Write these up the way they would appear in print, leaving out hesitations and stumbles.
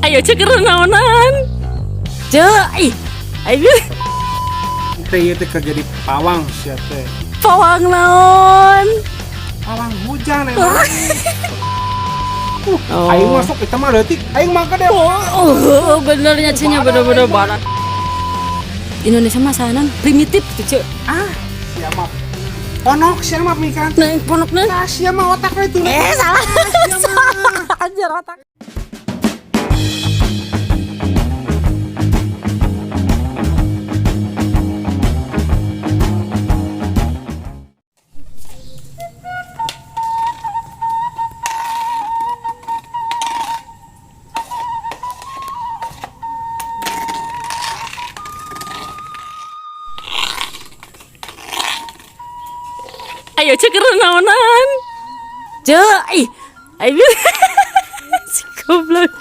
Ayo cek naonan. Cek, ih. Ayo Teh ieu teh kerja di pawang sia teh. Pawang naon? Pawang hujan emang. Oh. Aing masuk eta mah leutik, aing mah gede. Oh, benernya cenya bener-bener barat. Indonesia mah sahanan primitif gitu, cek. Ah, sia mah. Ponok sia mah pemikiran. Nah, ponokna. Nah, sia mah otakna itu. Eh, salah. Salah. Anjir otak. Ayo cek naonan. Cek, ih. Ayo. Si goblok.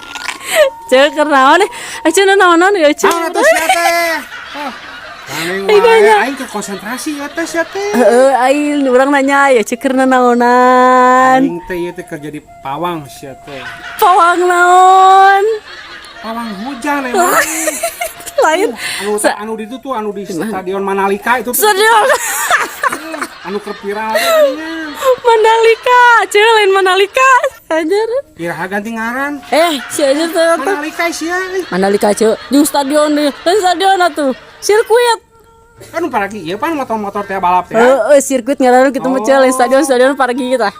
Cek naon eh. Ayo naonan ya cek. Ah, atuh sia teh. Oh. Aing wae aing ke konsentrasi ya teh sia teh. Heeh, aing urang nanya ya cek naonan. Aing teh ieu teh kerja di pawang sia teh. Pawang naon? Pawang hujan emang. Lain. Anu anu di itu tuh anu di Stadion Manalika itu tuh. Stadion Anu keur viral teh geuningan. Mandalika, cek lain Mandalika. Anjir. Iraha ganti ngaran. Eh, si anjir teh atuh. Mandalika sia. Ih. Mandalika cek di stadion deh. Lain stadion atuh. Sirkuit. Kan paragi ieu pan motor-motor teh balap teh. Heeh, sirkuit ngaranna kitu mah cek lain Oh. stadion, stadion paragi kita.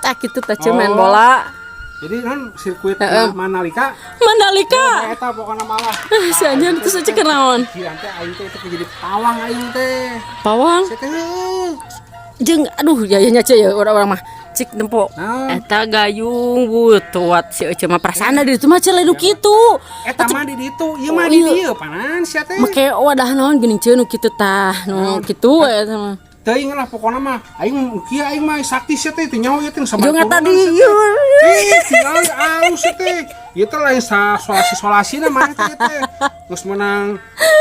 Tah kitu tah cek main Oh. bola. Jadi kan sirkuit Mandalika. Mandalika. Eta pokokna malah. Ah, si anjir terus aja kenaon. Pikiran teh aing teh itu jadi pawang aing teh. Pawang. Sia teh heuh. Jeung aduh ya nya cek ya urang-urang mah cik nempo. Naon? Eta gayung butuat si Ece mah perasaan di ditu mah cek lain nu kitu. Eta mah di ditu, ieu mah di Oh, iya. dieu panan sia teh. Make wadah naon geuning ceu nu kitu tah nu kitu we eta mah. Teuing lah pokokna mah aing kieu aing mah sakti sia teh teu nyaho ieu teh sama. Jeung eta di ieu. Ih, tinggal alus sia teh. Ieu teh lain sa solasi-solasina mah teh teh. Geus menang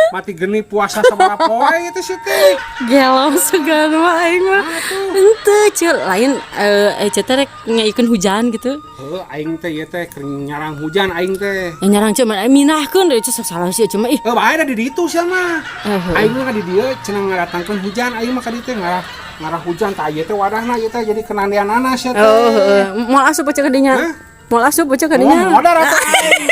mati geni puasa sabaraha poe ieu teh sia teh. Gelo sugan mah aing mah. Henteu ceu lain Ece teh rek ngaikeun hujan gitu. Heuh, aing teh ieu teh keur nyarang hujan aing teh. Ya nyarang ceu mah minahkeun deui ceu salah sih Ece mah ih. Eh, bae da di ditu sia mah. Heeh. Aing mah ka di dieu cenah ngadatangkeun hujan, aing mah ka dieu teh ngarah ngarah hujan tah ieu teh wadahna ieu teh jadi kenandianana sia teh. Oh, heeh. Moal asup Ece ka dinya. Hah? Moal asup Ece ka Oh, dinya. modar atuh aing.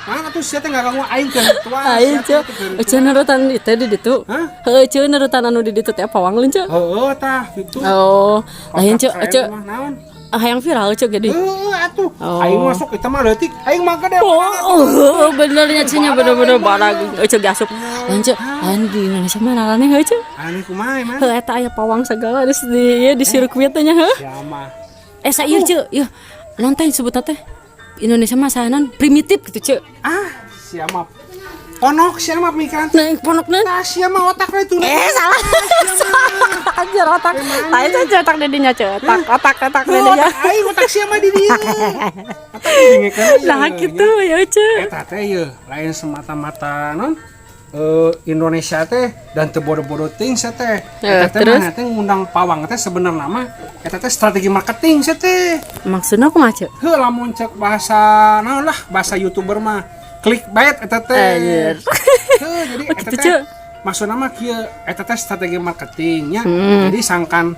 Mana tuh sia teh ngaganggu aing ke ritual. Aing sia ceu, teh ke Ece nurutan itu di ditu. Hah? Heuh, ceu nurutan anu di ditu teh pawang lain ceu. Heeh tah gitu. Oh, lain ceu, Otak Ece keren mah, naon? hayang viral ceu jadi. Heeh atuh. Oh. Aing masuk eta mah leutik, aing mah gede. Oh, benernya ceu nya bener-bener barang Ece ge asup. Lain ceu, lain di Indonesia mah naraneh heuh ceu. Aneh kumaha emang? Heuh eta aya pawang segala di di, di sirkuit teh nya heuh. Sia mah. Eh saeueur ceu, ieu naon teh sebutna teh? Indonesia mah sahanan primitif gitu ceu. Ah, sia mah. Ponok sia mah pemikiran. Nah, ponokna. Tah sia mah otakna itu. Eh, salah. Anjir otak. Lain saja otak dedinya ceu. Otak otak otak Heuh, dedinya. otak aing otak sia mah di dieu. Otak didingekeun ieu. Nah gitu ya ceu. Eta teh ye lain semata-mata non Indonesia teh dan teu bodoh-bodoh teuing sia teh. Eh, Eta teh terus? mana teh ngundang pawang teh sebenarnya mah eta teh strategi marketing sia teh. Maksudnya kumaha ceu? Heuh lamun cek bahasa naon lah bahasa YouTuber mah clickbait eta teh. Anjir. Heuh jadi Oh, eta gitu, teh Ceu. maksudna mah kieu eta teh strategi marketingnya. Hmm. Jadi sangkan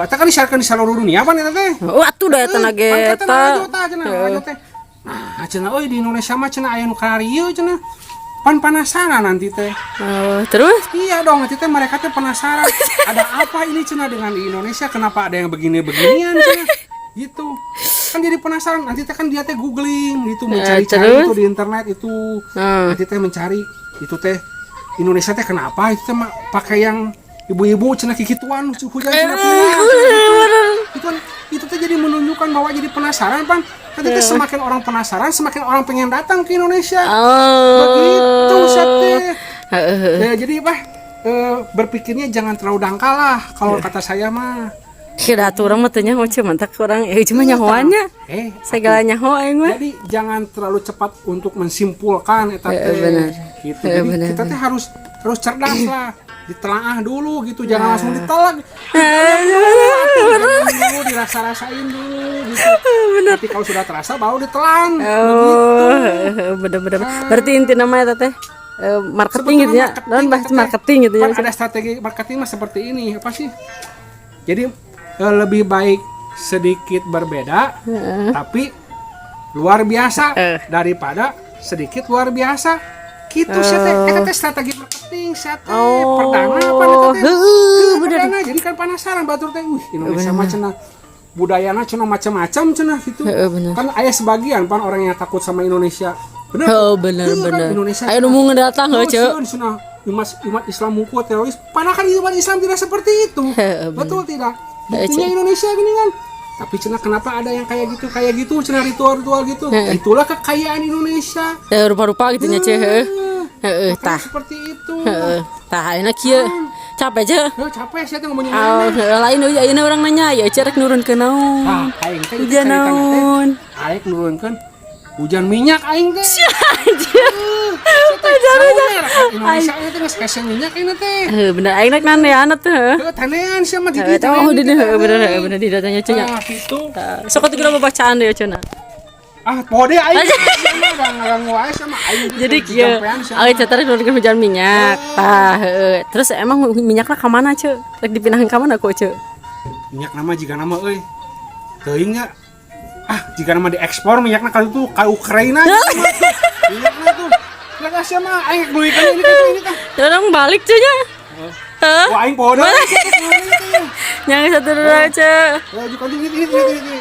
eta kan disiarkan di seluruh dunia pan eta teh. Wah, tuh dah eta nage Eta eta. cenah teh. Nah, cenah euy di Indonesia mah cenah aya nu kararieu cenah. Pan penasaran nanti teh. Oh, terus Iya dong, nanti teh mereka teh penasaran. Ada apa ini cenah dengan di Indonesia? Kenapa ada yang begini-beginian cenah? Gitu. Kan jadi penasaran. Nanti teh kan dia teh googling gitu, mencari-cari terus? itu di internet itu. Nanti teh mencari itu teh Indonesia teh kenapa itu teh pakai yang ibu-ibu cenah kikituan hujan cenah pirang, cenah gitu. Itu kan itu teh jadi menunjukkan bahwa jadi penasaran pan. Nanti teh semakin orang penasaran, semakin orang pengen datang ke Indonesia. Oh. Begitu teh. Heeh. Ya, jadi apa berpikirnya jangan terlalu dangkal lah kalau kata saya mah. Kira atuh urang mah teu nyaho ceu mantak urang cuma nyahoannya. Eh, Segala nyaho aing mah. jadi jangan terlalu cepat untuk mensimpulkan eta teh. Benar. Gitu. Heeh, Jadi benar, kita teh harus harus cerdas lah. Ditelaah dulu gitu, jangan langsung ditelan. Dulu dirasa-rasain dulu gitu. Nanti kalau sudah terasa baru ditelan. Oh, bener-bener. Berarti inti namanya teh marketing gitu ya. Dan bahas marketing gitu ya. Kan ada strategi marketing mah seperti ini, apa sih? Jadi lebih baik sedikit berbeda tapi luar biasa daripada sedikit luar biasa. Gitu sih teh, eta teh strategi marketing sia teh. Perdana apa eta teh? Heeh, bener. Perdana. Jadi kan penasaran batur teh, wih, Indonesia mah cenah budayana cenah macam-macam cenah gitu. Heeh, bener. Kan aya sebagian pan orang yang takut sama Indonesia. Bener. Oh, bener Heeh, kan bener. Indonesia Ayo nu mau datang heuh, Oh, Ceu. sieun cenah umat umat Islam mungku teroris. Padahal kan umat Islam tidak seperti itu. Heeh, bener. Betul tidak? Heeh, Buktinya Ceu. Indonesia gini kan. Tapi cenah kenapa ada yang kayak gitu, cenah ritual-ritual gitu. Itulah kekayaan Indonesia. Rupa-rupa gitu nya, Ceu, heuh. Heeh, Makanya tah. seperti itu. Heeh. Tah ayeuna kieu. Capek, Ceu. Heuh, capek sih teh ngomongin Oh, heuh, lain euy ayeuna urang nanya, ya Ceu rek nurunkeun naon? Tah, aing teh Hujan caritana teh, naon? aing nurunkeun hujan minyak aing teh. Hujan minyak. Indonesia aing teh geus hese minyak ini teh. Heuh, bener aing rek nanean teh. Heuh, tanean sia mah di Heuh, tah oh di heuh, bener heuh, bener di datanya Ceu nya. Ah, gitu. Tah, sok atuh geura babacaan deui Ceu na. Ah, poho deh aing. Sia mah udah ngaganggu wae sama aing. Jadi kieu, Jampean sia aing mah. teh rek nurunkeun hujan minyak. Tah, heuh. Terus emang minyakna ka mana, Ceu? Rek dipindahkeun ka mana ku Ceu? Minyak nama jika nama euy. Teuing nya. Ah, jika nama diekspor minyakna ka itu ka Ukraina gitu mah tuh. Minyakna tuh. Lah sia mah aing duikan ini kan ini kan. Dorong balik Ceu nya. Heuh. Wah, aing poho deui. Sia teh kemana teh. Yang satu dua, Ceu. Ya, juga ini ini ini ini.